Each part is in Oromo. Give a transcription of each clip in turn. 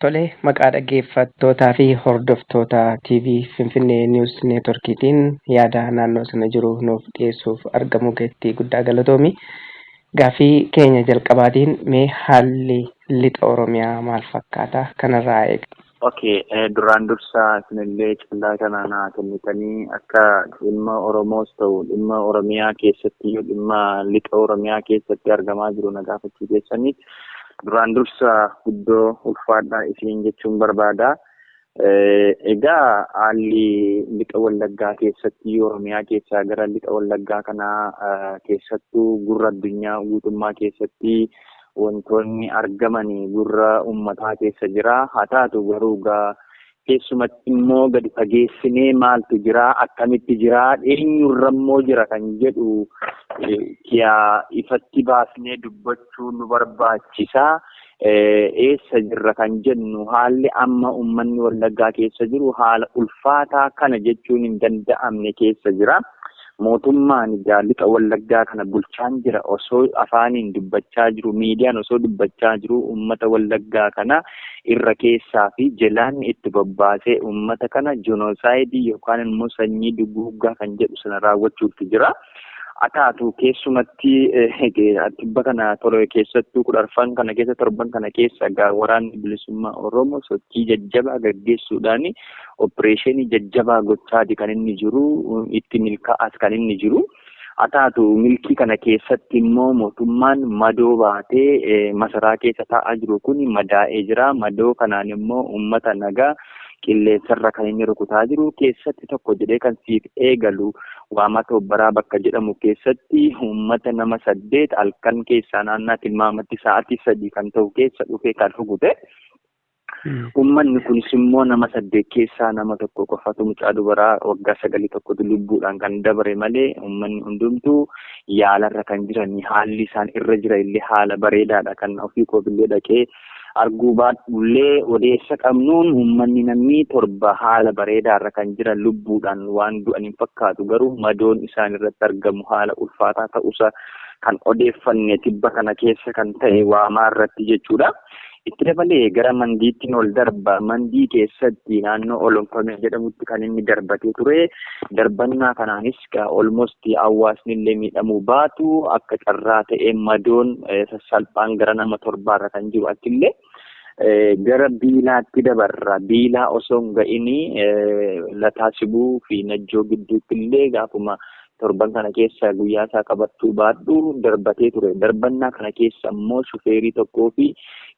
Tole, maqaa dhaggeeffattootaa fi hordoftoota TV Finfinnee News Networkiitiin yaada naannoo sana jiru nuuf dhiyeessuuf argamuu keetti guddaa galatoomi. Gaaffii keenya jalqabaatiin mee haalli lixa Oromiyaa maal fakkaata? Kanarraa eega. Okay, duraan dursa isinillee callaa kana naa kennitanii akka dhimma Oromoos ta'u dhimma Oromiyaa keessatti dhimma lixa Oromiyaa keessatti argamaa jiru na gaafachuu keessaniif duraan dursa guddoo ulfaadhaa isiin jechuun barbaada. Egaa haalli lixa Wallaggaa keessatti, Oromiyaa keessaa gara lixa Wallaggaa kanaa keessattuu gurra addunyaa guutummaa keessatti wantoonni argaman gurra uummataa keessa jira. Haa taatu garuu gaa keessumatti immoo gadi fageessinee maaltu jira, akkamitti jira, eenyurra immoo jira kan jedhu kiyaa ifatti baasnee dubbachuu nu barbaachisa. Eessa jirra kan jennu, haalli amma uummanni Wallaggaa keessa jiru haala ulfaataa kana jechuun hin danda'amne keessa jira. Mootummaan egaa lixa Wallaggaa kana bulchaan jira osoo afaaniin dubbachaa jiru, miidiyaan osoo dubbachaa jiru, uummata Wallaggaa kana irra keessaa fi jalaan itti bobbaasee uummata kana jonosaayidii yookaan immoo sanyii duguuggaa kan jedhu sana raawwachuutti jira. Ataatu keessumatti tibba kana tole keessattuu 14 kana keessa, torban kana keessa egaa waraanni bilisummaa Oromoo sochii jajjabaa gaggeessuudhaan opereeshinii jajjabaa gochaati kan inni jiru, itti milkaa'as kan inni jiru. Ataatu milkii kana keessatti immoo mootummaan madoo baatee masaraa keessa taa'aa jiru kun madaa'ee jira. Madoo kanaan immoo uummata nagaa qilleensarra kan inni rukutaa jiru keessatti tokko jedhee kan siif eegalu Waamaa Toobbaraa bakka jedhamu keessatti uummata nama 8 halkan keessaa naannaa tilmaamatti sa'aatii 3 kan ta'u keessa dhufee kan rukute. Uummanni kunis immoo nama 8 keessaa nama tokko qofatu, mucaa dubaraa waggaa 9 tokkotu lubbuudhaan kan dabare malee, uummanni hundumtuu yaalarra kan jiran, haalli isaan irra jira illee haala bareedaadha. Kan ofii kootillee dhaqee arguu baadhullee odeessa qabnuun uummanni namni 7 haala bareedaarra kan jiran, lubbuudhaan waan du'an hin fakkaatu, garuu madoon isaan irratti argamu haala ulfaataa ta'uusa kan odeeffanne tibba kana keessa kan ta'e Waamaa irratti jechuudha. Itti dabalee gara Mandiittiin ol darba. Mandii keessatti naannoo Olonfamee jedhamutti kan inni darbatee ture. Darbannaa kanaanis almost hawaasni illee miidhamuu baatu, akka carraa ta'ee madoon sassalphaan gara nama 7rra kan jiru achillee. Gara Biilaatti dabarra. Biilaa osoo hin ga'inii Lataa Sibuu fi Najjoo gidduutti illee gaafuma torban kana keessa guyyaa isaa qabattuu baadhu darbatee ture. Darbannaa kana keessa immoo shufeerii tokkoo fi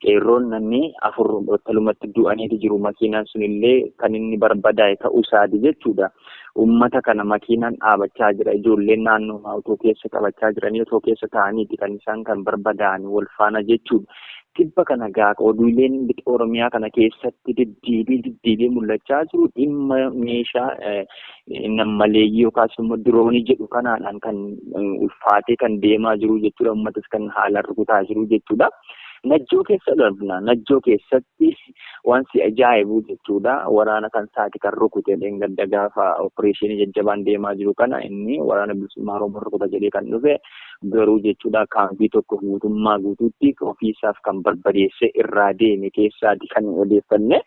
qeerroon namni 4 battalumatti du'aniitu jiru. Makiinaan sunillee kan inni barbadaa'e ta'uu isaati jechuudha. Uummata kana makiinaan dhaabachaa jira. Ijoolleen naannoo otoo keessa taphachaa jiranii, otoo keessa taa'aniiti kan isaan kan barbadaa'an wal faana jechuudha. Tibba kana gaa oduuleen lixa Oromiyaa kana keessatti deddeebi'ee deddeebi'ee mul'achaa jiru dhimma meeshaa nammaleeyyii yookaas immoo diroonii jedhu kanaadhaan kan ulfaatee kan deemaa jiru jechuudha. Uummatas kan haalaan rukutaa jiru jechuudha. Najjoo keessa darbna. Najjoo keessatti waan si ajaa'ibu jechuudha. Waraana kan saati kan rukute dheengadda gaafa opereeshinii jajjabaan deemaa jiru kana inni waraana bilisummaa Oromoo rukuta jedhee kan dhufe garuu jechuudha kaampii tokko guutummaa guutuutti ofiisaaf kan barbadeessee irraa deeme keessaati kan odeeffanne.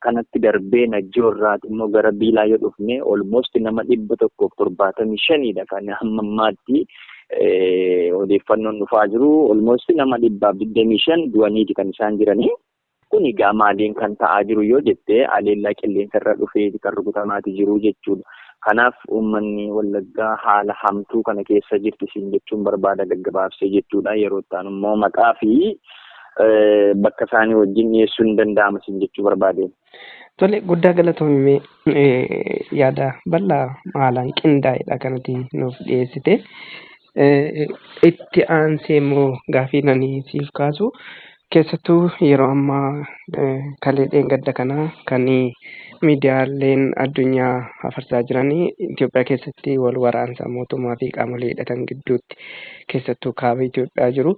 Kanatti darbee Najjoo irraati immoo gara Biilaa yoo dhufne almost nama 175dha kan hamma ammaatti odeeffannoon dhufaa jiru. Almost nama 125 du'aniiti kan isaan jiranii. Kun egaa maaliin kan ta'aa jiru yoo jette, aleellaa qilleensa irra dhufee kan rukutamaati jiru jechuudha. Kanaaf uummanni Wallaggaa haala hamtuu kana keessa jirti siin jechuun barbaada gaggabaabsee jechuudha. Yeroo itti aanu immoo maqaa fi bakka isaanii wajjin dhiyeessuun ni danda'ama siin jechuu barbaade. Tole, guddaa galatoomii, yaada bal'aa haalaan qindaa'edha kanati nuuf dhiyeessite. Itti aansee immoo gaafii nani siif kaasu, keessattuu yeroo ammaa kalee dheengadda kana kan miidiyaaleen addunyaa hafarsaa jiran, Itoophiyaa keessatti wal waraansa mootummaa fi qaamolee hidhatan gidduutti keessattuu kaaba Itoophiyaa jiru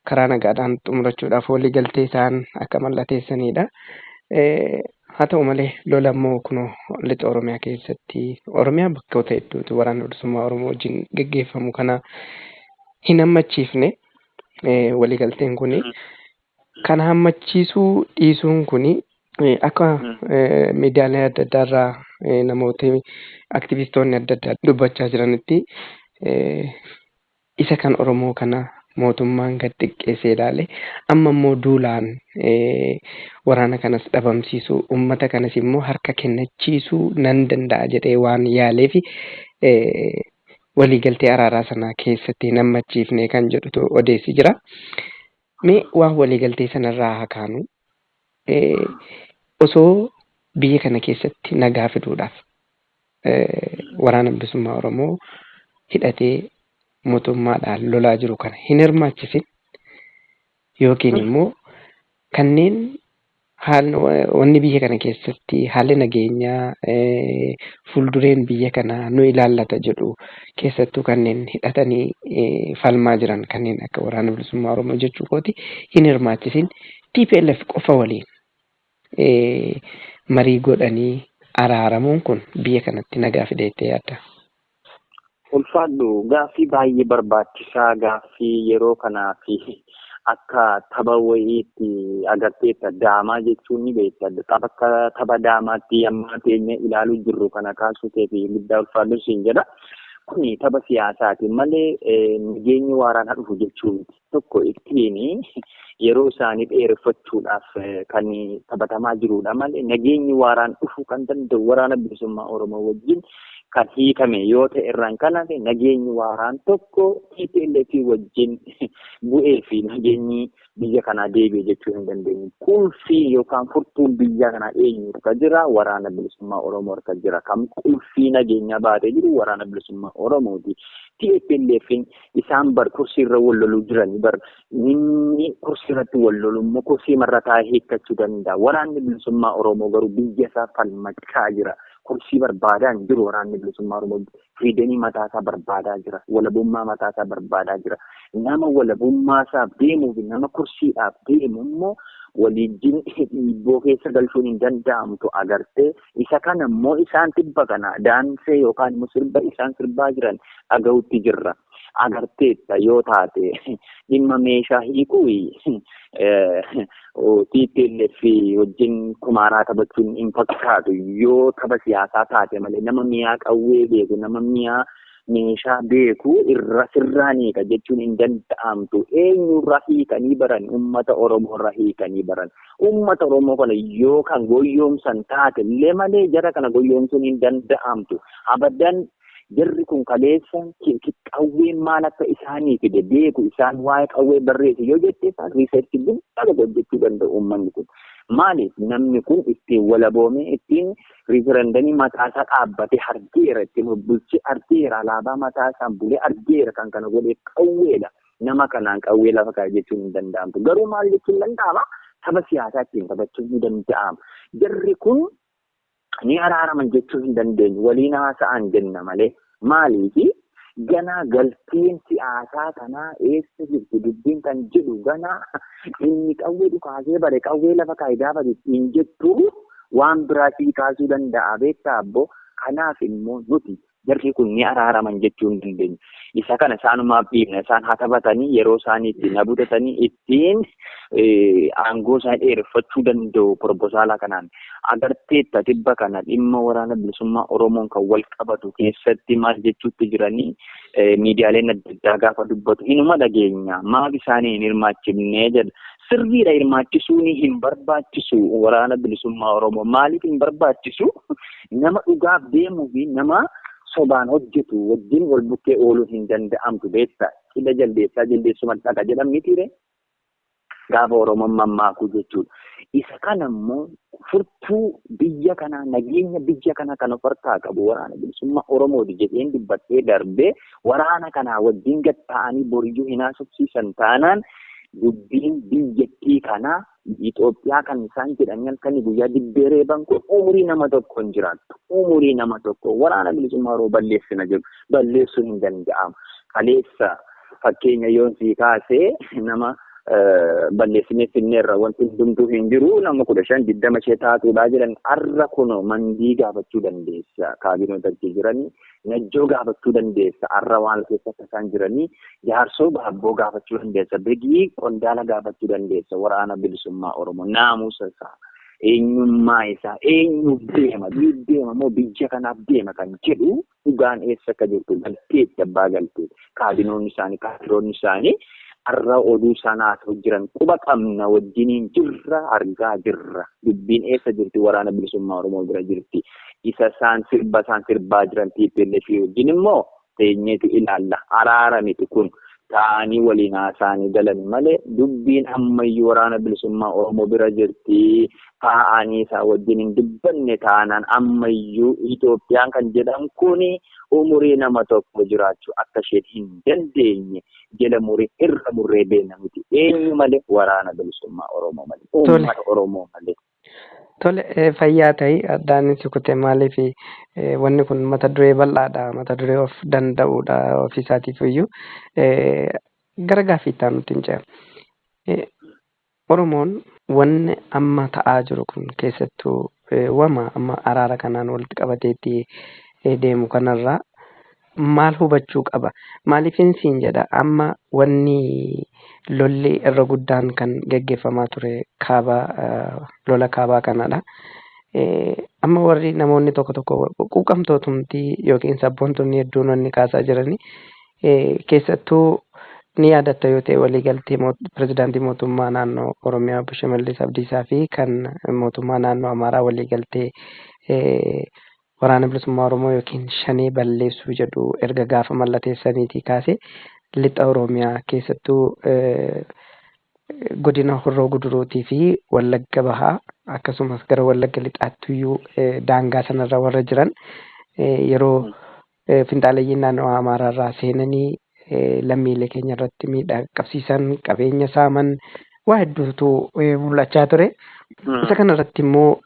karaa nagaadhaan xumurachuudhaaf waliigaltee isaan akka mallateessanidha. Haa ta'u malee lola immoo kunoo lixa Oromiyaa keessatti, Oromiyaa bakkoota hedduutti waraana bilisummaa Oromoo wajjin geggeeffamu kana hin hammachiifne waliigalteen kuni. Kana hammachiisuu dhiisuun kuni Akka miidiyaalee adda addaa irraa namooti aktivistoonni adda addaa dubbachaa jiranitti, isa kan Oromoo kana mootummaan gad xiqqeessee ilaale, amma immoo duulaan waraana kanas dhabamsiisuu, uummata kanas immoo harka kennachiisuu nan danda'a jedhee waan yaaleef waliigaltee araaraa sana keessatti hin hammachiifne kan jedhutu odeessi jira. Mee waan waliigaltee sanarraa haa kaanu, osoo biyya kana keessatti nagaa fiduudhaaf waraana bilisummaa Oromoo hidhatee mootummaadhaan lolaa jiru kana hin hirmaachisin, yookiin immoo kanneen wanni biyya kana keessatti haalli nageenyaa fuuldureen biyya kanaa nu ilaallata jedhu, keessattuu kanneen hidhatanii falmaa jiran kanneen akka waraana bilisummaa Oromoo jechuu kooti, hin hirmaachisin TPLF qofa waliin marii godhanii araaramuun kun biyya kanatti nagaa fideettee yaadda? Ulfaadhu, gaaffii baay'ee barbaachisaa, gaaffii yeroo kanaa fi akka tapha wayiitti agarteetta, daamaa jechuun ni beekta. Tapha akka tapha daamaatti amma teenya ilaaluu jirru kana kaasuu keefi guddaa ulfaadhu siin jedha. Kuni tapha siyaasaati malee nageenyi waaraan haa dhufu jechuu miti. Tokko ittiin yeroo isaanii dheereffachuudhaaf kan taphatamaa jirudha malee nageenyi waaraan dhufuu kan danda'u waraana bilisummaa Oromoo wajjin kan hiikame yoo ta'e irraan kan hafe nageenyi waaraan tokko TPLF wajjin bu'ee fi nageenyi biyya kanaa deebi'e jechuu hin dandeenyu. Qulfii yookaan furtuun biyya kanaa eenyu harka jira? Waraana bilisummaa Oromoo harka jira. Kan qulfii nageenyaa baatee jiru waraana bilisummaa Oromooti. TPLFin isaan bar kursii irra wal loluu jiranii bar, inni kursii irratti wal lolu immoo kursii marra taa'ee hiikkachuu danda'a. Waraanni bilisummaa Oromoo garuu biyya isaa falmachaa jira. Kursii barbaadaa hin jiru waraanni bilisummaa Oromoo. Freedomii mataasaa barbaadaa jira. Walabummaa mataasaa barbaadaa jira. Nama walabummaa isaaf deemuu fi nama kursiidhaaf deemu immoo waliijjiin dhiibboo keessa galchuun hin danda'amtu agartee. Isa kana immoo isaan tibba kana daansee yookaan immoo sirba isaan sirbaa jiran dhaga'utti jirra. Agarteetta yoo taate, dhimma meeshaa hiikuu TPLF wajjin kumaaraa taphachuun hin fakkaatu yoo tapha siyaasaa taate malee. Nama mi'aa qawwee beeku, nama mi'aa meeshaa beeku irra sirraan hiika jechuun hin danda'amtu. Eenyurra hiikanii baran? Uummata Oromoorra hiikanii baran. Uummata Oromoo kana yoo kan goyyoomsan taate illee malee jara kana goyyoomsuun hin danda'amtu. Abadan, jarri kun kaleessa qawween maal akka isaanii fide beeku. Isaan waa'ee qawwee barreessu yoo jette, isaan researchii guddaa tokko hojjechuu danda'u uummanni kun. Maaliif? Namni kun ittiin walaboomee, ittiin referendumii mataasaa dhaabbatee argeera, ittiin of bulchee argeera, alaabaa mataasaan bulee argeera. Kan kana godheef qawweedha. Nama kanaan qawwee lafa kaa'e jechuun hin danda'amtu. Garuu maal jechuun danda'ama? Tapha siyaasaa ittiin taphachuun ni danda'ama. Jarri kun ni araaraman jechuu hin dandeenyu. Waliin haasa'an jenna malee. Maaliifi? Ganaa galteen siyaasaa kanaa eessa jirti dubbiin kan jedhu, ganaa inni qawwee dhukaasee bare qawwee lafa kaa'e gaafa ittiin jettu waan biraa sii kaasuu danda'a, beektaa abboo. Kanaaf immoo nuti jarri kun ni araaraman jechuu hin dandeenyu. Isa kana isaanumaaf dhiibna. Isaan haa taphatanii, yeroo isaanii ittiin habutatanii ittiin aangoo isaanii dheereffachuu danda'u proposala kanaan. Agarteetta, tibba kana dhimma waraana bilisummaa Oromoon kan wal qabatu keessatti maal jechuutti jiranii miidiyaaleen adda addaa gaafa dubbatu hinuma dhageenya. Maaf isaanii hin hirmaachifnee jedha. Sirriidha, hirmaachisuun hin barbaachisu waraana bilisummaa Oromoo. Maaliif hin barbaachisu? Nama dhugaaf deemuu fi nama sobaan hojjetu wajjin wal bukkee ooluun hin danda'amtu, beektaa. Cidha jaldeessaa jaldeessuma dhaqa jedhan mitiire? Gaafa Oromoon mammaakuu jechuudha. Isa kana immoo furtuu biyya kanaa, nageenya biyya kana kan of harkaa qabu waraana bilisummaa Oromooti jedheen dubbadhee darbee, waraana kanaa wajjin gad ta'anii boriyyuu hin haasofsiisan taanaan dubbiin biyyattii kanaa, Itoophiyaa kan isaan jedhanii halkanii guyyaa dibbee reeban kun, umurii nama tokko hin jiraattu. Umurii nama tokko waraana bilisummaa Oromoo balleessina jedhu, balleessuun hin danda'amu. Kaleessa fakkeenya yoon sii kaasee, nama balleessinee finneerra, wanti hundumtuu hin jiru, nama 15 20 ishee taatuudha jedhan. Arra kunoo Mandii gaafachuu dandeessa, kaabinoota achi jiranii Najjoo gaafachuu dandeessa, arra waan keessa akka isaan jiranii Jaarsoo Baabboo gaafachuu dandeessa, Begii qondaala gaafachuu dandeessa. Waraana bilisummaa Oromoo naamusa isaa Eenyummaa isaa eenyuuf deema deema moo biyya kanaaf deema kan jedhu dhugaan eessa akka jirtu galteetti abbaa galteetti. Kaabinoonni isaanii kaadiroonni isaanii har'a oduu isaan haasa'u jiran quba qabna wajjiniin jirra argaa jirra. Dubbiin eessa jirti waraana bilisummaa Oromoo bira jirti. Isa isaan sirba isaan sirbaa jiran TPLF wajjin immoo teenyeetu ilaalla. Araara miti kun ta'anii waliin haasa'anii galan malee dubbiin ammayyuu waraana bilisummaa Oromoo bira jirti. Taa'anii isaa wajjin hin dubbanne taanaan ammayyuu Itoophiyaan kan jedhamu kuni umurii nama tokko jiraachuu akka isheen hin dandeenye jala muree irra murree beekna miti. Eenyu malee waraana bilisummaa Oromoo malee. Uummata Oromoo malee. Tole fayyaa ta'i addaan si kute maaliif wanni kun mata duree bal'aadha mata duree of danda'uudha ofiisaatiif iyyuu gara gaaffii itti aanutti hin ce'a. Oromoon wanni amma ta'aa jiru kun keessattuu wama amma araara kanaan walitti qabateetti deemu kanarraa maal hubachuu qaba? Maaliifin siin jedha amma wanni lolli irra guddaan kan geggeeffamaa ture kaaba lola kaabaa kanadha. Amma warri namoonni tokko tokko quuqamtootumti yookiin sabboontonni hedduun wanni kaasaa jirani keessattuu ni yaadatta yoo ta'e waliigaltee pirezidaantii mootummaa naannoo Oromiyaa obbo Shimallis Abdiisaa fi kan mootummaa naannoo Amaaraa waliigaltee waraana bilisummaa Oromoo yookiin shanee balleessuu jedhu erga gaafa mallateessaniitii kaasee lixa Oromiyaa keessattuu godina Horroo Guduruutii fi Wallagga Bahaa akkasumas gara Wallagga Lixaattiyyuu daangaa sanarra warra jiran yeroo finxaalayyiin naannoo Amaaraarraa seenanii lammiilee keenya irratti miidhaa qaqqabsiisan qabeenya saaman waa hedduutu mul'achaa ture. Isa kanarratti immoo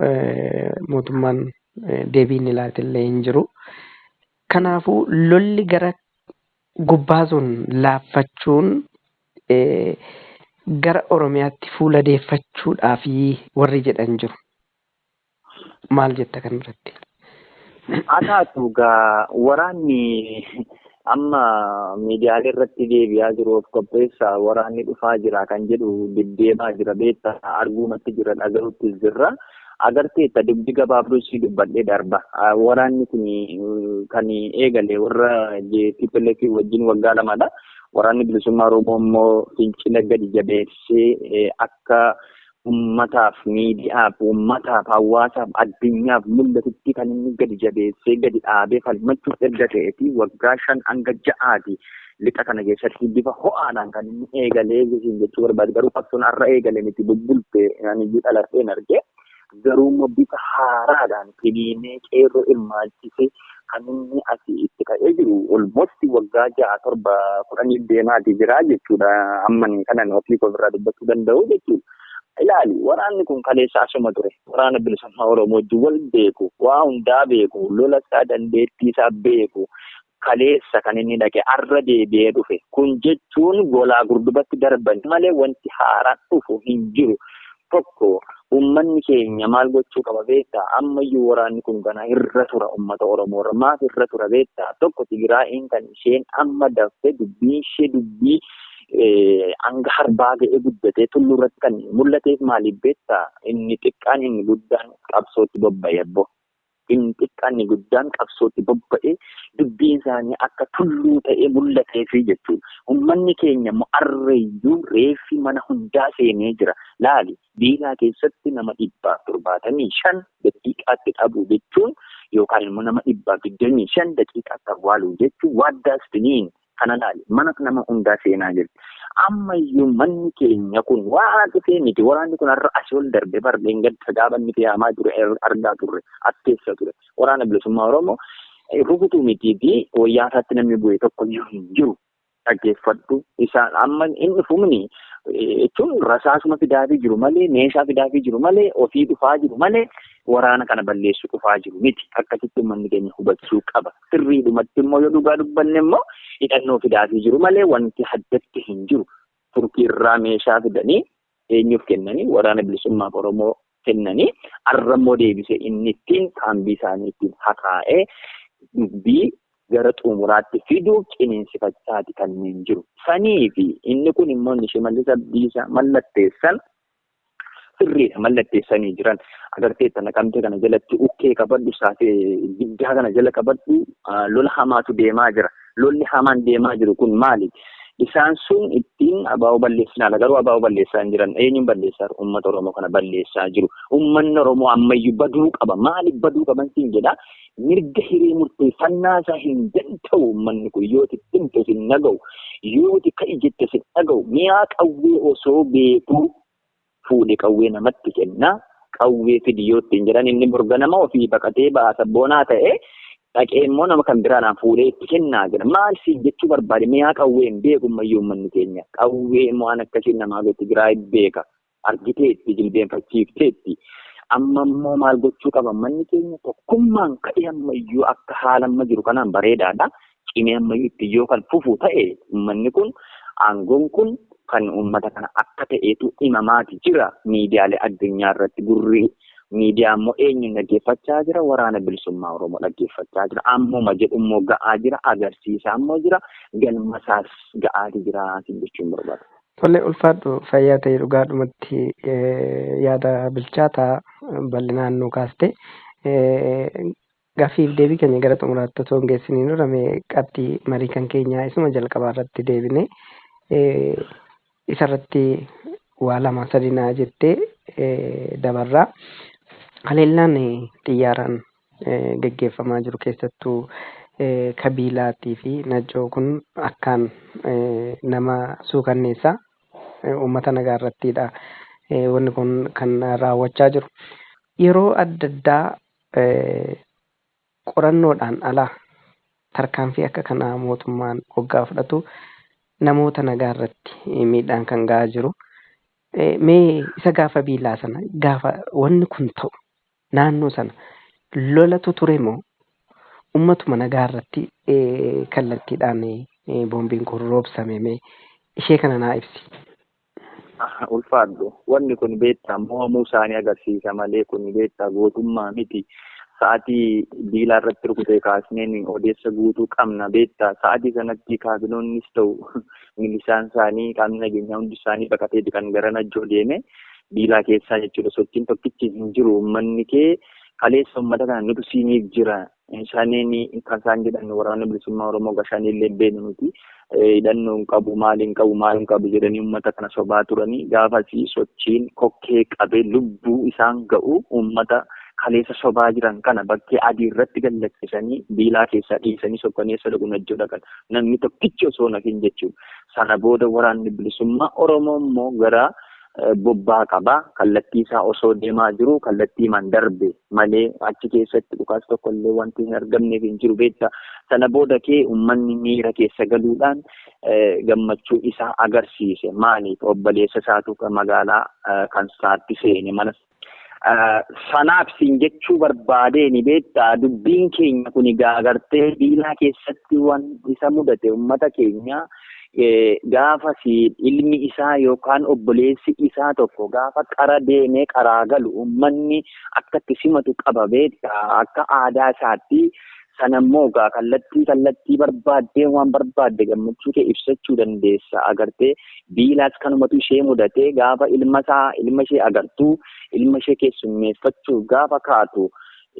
mootummaan deebii inni laatellee hin jiru. Kanaafuu lolli gara gubbaa sun laaffachuun gara Oromiyaatti fuula deeffachuudhaaf warri jedhan jiru. Maal jetta kanarratti? Haa taatu gaa waraanni amma miidiyaalee irratti deebi'aa jiru of qopheessa waraanni dhufaa jira kan jedhu deddeemaa jira beektaa arguumatti jira dhaga'utti jirra. Agarteetta dubbi gabaabduu si dubbadhee darba. Waraanni kun kan eegale warra TPLF wajjin waggaa lamadha. Waraanni bilisummaa Oromoo immoo fincila gadi jabeessee akka uummataaf miidiyaaf uummataaf hawaasaaf addunyaaf mul'atutti kan inni gadi jabeessee gadi dhaabee falmachuuf erga ta'eeti waggaa 5 hanga 6ti lixa kana keessatti bifa ho'aadhaan kan inni eegalee jechuu barbaade garuu qabsoon har'a eegale miti bubbulte ani iyyuu dhaladheen arge garuu immoo bifa haaraadhaan finiinee qeerroo hirmaachisee kan inni asii itti ka'ee jiru olmosti waggaa 6 7 10 deemaati jira jechuudha amma kanan ofii koo irraa dubbachuu danda'u jechuudha. Ilaali waraanni kun kaleessa asuma ture waraana bilisummaa Oromoo wajjin wal beeku waa hundaa beeku lola isaa dandeettii isaa beeku kaleessa kan inni dhaqe arra deebi'ee dhufe kun jechuun golaa gurdubatti darban malee wanti haaraan dhufu hin jiru. Tokko uummanni keenya maal gochuu qaba beektaa ammayyuu waraanni kun ganaa irra tura uummata Oromoo irra maaf irra tura beektaa tokko Tigraayiin kan isheen amma daftee dubbiin ishee dubbii hanga harbaa ga'ee guddatee tulluu irratti kan mul'ateef maaliif beektaa inni xiqqaan inni guddaan qabsootti bobba'e abbo. Inni xiqqaan inni guddaan qabsootti bobba'ee dubbiin isaanii akka tulluu ta'ee mul'ateefi jechuudha. Uummanni keenya immoo arreeyyuu reeffi mana hundaa seenee jira. Laali biilaa keessatti nama 175 daqiiqaatti dhabu jechuun yookaan immoo nama 125 daqiiqaatti awwaaluu jechuun waaddaastiniin kana laali mana nama hundaa seenaa jirti. Ammayyuu manni keenya kun waan dhufee miti waraanni kun har'a asii ol darbe bardeen gadda gaafa inni fe'amaa ture argaa turre as keessa ture. Waraana bilisummaa Oromoo rukutuu mitii fi wayyaa isaatti namni bu'e tokko iyyuu hin jiru. Dhaggeeffadhu isaan amma inni dhufumni jechuun rasaasuma fidaafii jiru malee meeshaa fidaafii jiru malee ofii dhufaa jiru malee waraana kana balleessuu dhufaa jiru miti. Akkasitti uummanni keenya hubachuu qaba. Sirriidhumatti immoo yoo dhugaa dubbanne immoo hidhannoo fidaafii jiru malee wanti addatti hin jiru. Turkii irraa meeshaa fidanii eenyuuf kennanii waraana bilisummaa Oromoo kennanii har'a immoo deebisee inni ittiin kaambii isaanii ittiin hakaa'ee dubbii gara xumuraatti fiduuf ciniinsifachaati kanneen jiru. Sanii fi inni kun immoo inni Shimallis Abdiisaa mallatteessan Sirriidha mallatteessanii jiran. Agarteetta Naqamtee kana jalatti ukkee qabadhu saatee giddaa kana jala qabadhu lola hamaatu deemaa jira. Lolli hamaan deemaa jiru kun maali? Isaan sun ittiin abaa'oo balleessinaadha. Garuu abaa'oo balleessaa hin jiran. Eenyuun balleessaa jiru? Uummata Oromoo kana balleessaa jiru. Uummanni Oromoo ammayyuu baduu qaba. Maaliif baduu qaban siin jedha? Mirga hiree murteeffannaa isaa hin danda'u uummanni kun yoo itti himte sin dhaga'u, yoo itti ka'i jette sin dhaga'u, mi'aa qawwee osoo beekuu fuudhe qawwee namatti kenna. Qawwee fidi yoo ittiin jedhan inni borganama ofii baqatee ba'a sabboonaa ta'e dhaqee immoo nama kan biraadhaan fuudhee itti kennaa jira. Maal siin jechuu barbaade mi'aa qawwee hin beeku ammayyuu uummanni keenya. Qawwee waan akkasiin namaa gotti Tigraay beeka. Argiteetti jilbeenfachiifteetti. Amma immoo maal gochuu qaba uummanni keenya tokkummaan ka'ee ammayyuu akka haala amma jiru kanaan bareedaadha. Cimee ammayyuu itti yoo kan fufu ta'e uummanni kun aangoon kun kan uummata kana akka ta'etu himamaati jira miidiyaalee addunyaa irratti gurri miidiyaa immoo eenyuun dhaggeeffachaa jira waraana bilisummaa Oromoo dhaggeeffachaa jira ammuma jedhu immoo ga'aa jira agarsiisaa immoo jira galmasaas ga'aati jira jechuun barbaada. Tole ulfaadhu fayyaa ta'e dhugaadhumatti yaada bilchaataa bal'inaan nu kaaste. Gaaffiif deebii keenya gara xumuraatti osoo hin geessiniin dura mee qabxii marii kan keenyaa isuma jalqabaa irratti deebine isarratti waa lama sadi naa jettee dabarraa. Haleellaan xiyyaaraan geggeeffamaa jiru keessattuu Kabiilaatii fi Najjoo kun akkaan nama suukanneessa uummata nagaa irrattidha. Wanni kun kan raawwachaa jiru. Yeroo adda addaa qorannoodhaan ala tarkaanfii akka kanaa mootummaan hoggaa fudhatu namoota nagaa irratti miidhaan kan gahaa jiru. Mee isa gaafa biilaa sana gaafa wanni kun ta'u naannoo sana lolatu ture moo uummatuma nagaa irratti kallattiidhaan boombiin kun roobsame mee ishee kana naa ibsi. Ulfaadhu wanni kun beektaa mo'amuu isaanii agarsiisa malee kun beektaa gootummaa miti. Sa'aatii biilaa irratti rukutee kaasneen odeessa guutuu qabna beektaa sa'aatii sanatti kaabinoonnis ta'u milishaan isaanii qaamni nageenyaa hundi isaanii baqatee kan gara Najjoo deeme biilaa keessaa jechuudha. Sochiin tokkichi hin jiru uummanni kee kaleessa uummata kana nutu siiniif jira. Shaniin kan isaan jedhan waraana bilisummaa Oromoo gashaanii illee beeknu nuti hidhannoo hin qabu maal hin qabu maal hin qabu jedhanii uummata kana sobaa turanii gaafasii sochiin kokkee qabee lubbuu isaan ga'u uummata kaleessa sobaa jiran kana bakkee adii irratti gallakkisanii biilaa keessaa dhiisanii sokkaneessa dhaqu Najjoo dhaqan namni tokkichi osoo nafin jechuudha. Sana booda waraanni bilisummaa Oromoo immoo gara bobbaa qaba. Kallattii isaa osoo deemaa jiru kallattii himan darbe malee achi keessatti dhukaas tokko illee wanti hin argamneef hin jiru beekta. Sana booda kee uummanni miira keessa galuudhaan gammachuu isaa agarsiise. Maaliif obboleessa isaatu magaalaa kan isaatti seene mana Sanaaf siin jechuu barbaadeen beektaa dubbiin keenya kun gaagartee biilaa keessatti waan isa mudate uummata keenya gaafa ilmi isaa yookaan obboleessi isaa tokko gaafa qara deemee qaraa galu uummanni akka itti simatu qaba beektaa akka aadaa isaatti sanammoo gaa kallattii kallattii barbaaddee waan barbaadde gammachuu kee ibsachuu dandeessa agartee biilaas kanumatu ishee mudate gaafa ilma isaa ilma ishee agartuu ilma ishee keessummeeffachuuf gaafa kaatu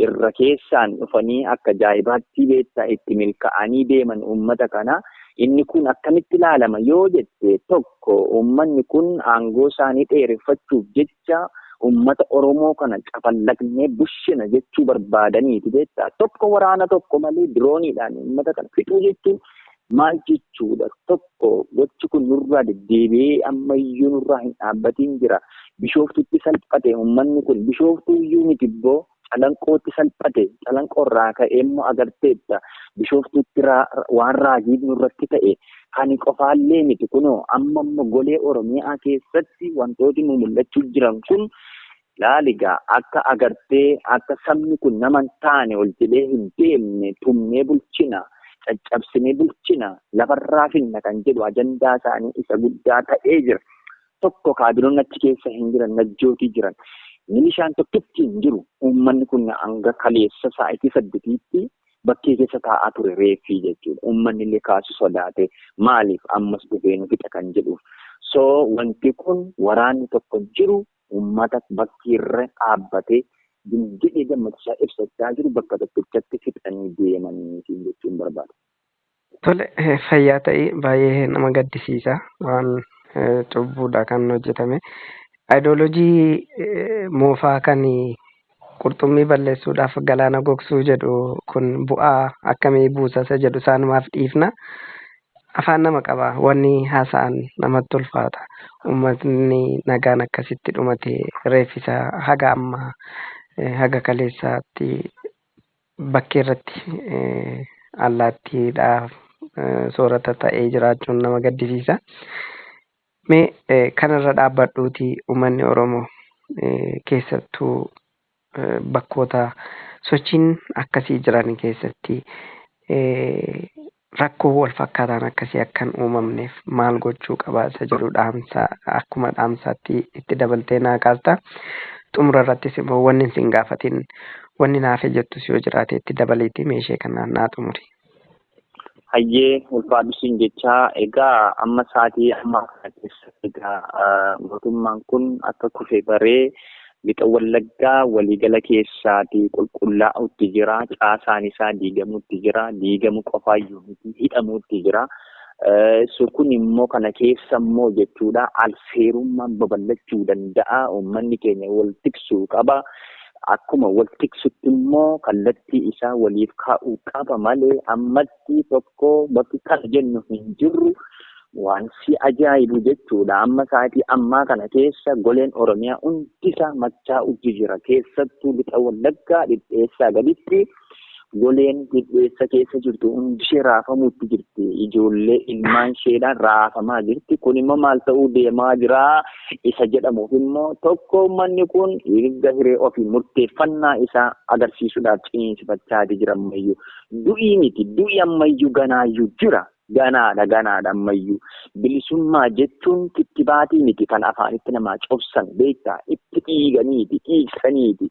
irra keessaan dhufanii akka ajaa'ibaatti beektaa itti milkaa'anii deeman uummata kana. Inni kun akkamitti ilaalama yoo jette tokko uummanni kun aangoo isaanii dheereffachuuf jecha uummata Oromoo kana cafallaqnee bushina jechuu barbaadaniiti beektaa. Tokko waraana tokko malee dirooniidhaan uummata kana fixuu jechuun maal jechuudha? Tokko gochi kun nurraa deddeebi'ee ammayyuu nurraa hin dhaabbatiin jira. Bishooftutti salphate uummanni kun bishooftuu iyyuu miti ibboo calanqootti salphate calanqoorraa ka'ee immoo agarteetta bishooftutti waan raajii nurratti ta'e kan qofaallee miti kunoo amma immoo golee Oromiyaa keessatti wantooti nu mul'achuu jiran kun laaligaa akka agartee akka sabni kun nama hin taane ol jedhee hin deemne tumnee bulchina caccabsinee bulchina lafarraa finna kan jedhu ajandaa isaanii isa guddaa ta'ee jira. Tokko kaabinoonni achi keessa hin jiran najjootii jiran. Milishaan tokkichi hin jiru. Uummanni kun hanga kaleessa sa'aatii 8tti bakkee keessa taa'aa ture reeffii jechuudha. Uummanni illee kaasu sodaate maaliif ammas dhufee nu fixa kan jedhuuf. So wanti kun waraanni tokko jiru Uummata bakki irra dhaabbatee jedhee gammachiisaa ibsachaa jiru bakka tokkichatti fixanii deemanii jechuun barbaada. Tole, fayyaa ta'ii. Baay'ee nama gaddisiisa, waan cubbuudha kan hojjetame. Ayidooloojii moofaa kan qurxummii balleessuudhaaf galaana gogsuu jedhu kun bu'aa akkamii buusa isa jedhu isaanumaaf dhiifna. Afaan nama qaba, wanni haasa'an namatti ulfaata. Uummatni nagaan akkasitti dhumate, reeffisa haga ammaa haga kaleessaatti bakkee irratti allaattiidhaaf soorata ta'ee jiraachuun nama gaddisiisa. Mee kanarra dhaabbadhuuti, uummanni Oromoo keessattuu bakkoota sochiin akkasii jiran keessatti rakkoo wal fakkaataan akkasii akka hin uumamneef maal gochuu qaba isa jedhu dhaamsa akkuma dhaamsaatti itti dabaltee naa kaasta. Xumura irrattis immoo wanni sin gaafatin, wanni naaf jettus yoo jiraate itti dabaleetii meeshee kanaan naa xumuri. Hayyee, ulfaadhu siin jechaa. Egaa amma sa'aatii ammaa kana keessa egaa mootummaan kun akka kufe baree Lixa Wallaggaa waliigala keessaatii qulqullaa'utti jira. Caasaan isaa diigamuutti jira. Diigamu qofaayyuu miti, hidhamuutti jira. So kun immoo kana keessa immoo jechuudha alseerummaan babal'achuu danda'a. Uummanni keenya wal tiksuu qaba. Akkuma wal tiksutti immoo kallattii isaa waliif kaa'uu qaba malee ammatti tokko bakki kana jennu hin jirru. Waan si ajaa'ibu jechuudha, amma sa'aatii ammaa kana keessa goleen Oromiyaa hundisaa machaa'utti jira. Keessattuu Lixa Wallaggaa Dhidheessaa gaditti goleen Dhidheessa keessa jirtu hundishee raafamuutti jirti. Ijoollee ilmaan isheedhaan raafamaa jirti. Kun immoo maal ta'uu deemaa jira isa jedhamuuf immoo, tokko uummanni kun erga hiree ofii murteeffannaa isaa agarsiisuudhaaf ciniinsifachaa jira ammayyuu. Du'ii miti, du'i ammayyuu ganaayyuu jira. Ganaadha, ganaadha ammayyuu. Bilisummaa jechuun kittibaatii miti kan afaanitti namaa cobsan, beektaa, itti dhiiganiiti, dhiigsaniiti,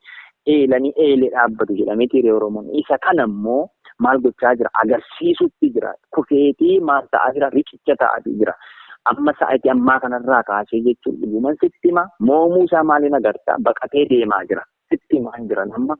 eelanii eelee dhaabbatu jedhameeti hiree Oromoon. Isa kana immoo maal gochaa jira? Agarsiisutti jira. Kufeetii maal ta'aa jira? Riqicha ta'aa jira. Amma sa'aatii ammaa kanarraa kaasee jechuun dhuguman sitti hima, moomuu isaa maaliin agartaa? Baqatee deemaa jira. Sitti himaan jiran, amma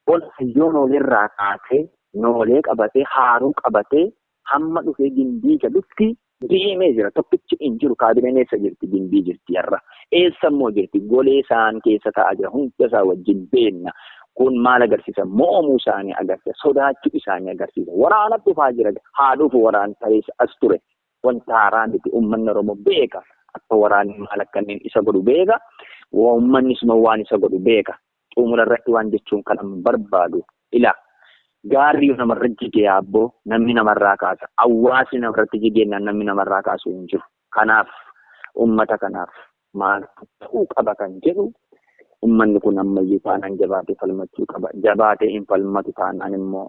ol hayyoo nooleerraa kaasee noolee qabatee, haaruu qabatee hamma dhufee Gimbii galutti deemee jira. Tokkichi hin jiru. Kaabineen eessa jirti? Gimbii jirti har'a. Eessa immoo jirti? Golee isaan keessa taa'aa jira. Hunda isaa wajjin beenna. Kun maal agarsiisa? Mo'amuu isaanii agarsiisa. Sodaachuu isaanii agarsiisa. Waraana dhufaa jira. Haa dhufu, waraana ta'ees as ture. Wanta haaraa miti. Uummanni Oromoo beeka. Akka waraanni maal akka inni isa godhu beeka. Uummanni suma waan isa godhu beeka. Xumura irratti waan jechuun kan barbaadu ila. Gaarri yoo namarra jige yaabboo namni namarraa kaasa. Hawaasni namarratti jigeenyaan namni namarraa kaasu hin jiru. Kanaaf uummata kanaaf maaltu ta'uu qaba kan jedhu, uummanni kun ammayyuu taanaan jabaatee falmachuu qaba. Jabaatee hin falmatu taanaan immoo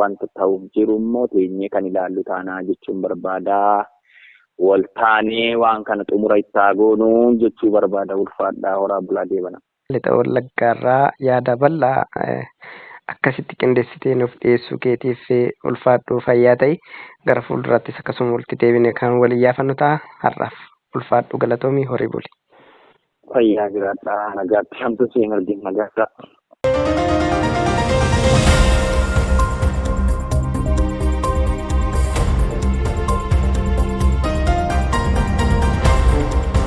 wanta ta'uuf jiru immoo teenyee kan ilaallu taanaa jechuun barbaada. Wal taanee waan kana xumura ittaa goonuu jechuu barbaada. Ulfaadhaa, horaa bulaa, deebana. Lixa Wallaggaarraa yaada bal'aa akkasitti qindeessitee nuuf dhiyeessuu keetiif ulfaadhu, fayyaa ta'i. Gara fuulduraattis akkasuma walitti deebine kan waliin yaafannu ta'a. Har'aaf ulfaadhu, galatoomii, horii buli. Fayyaa jiraadhaa, nagaatti, hamtu siin argin, nagaatti.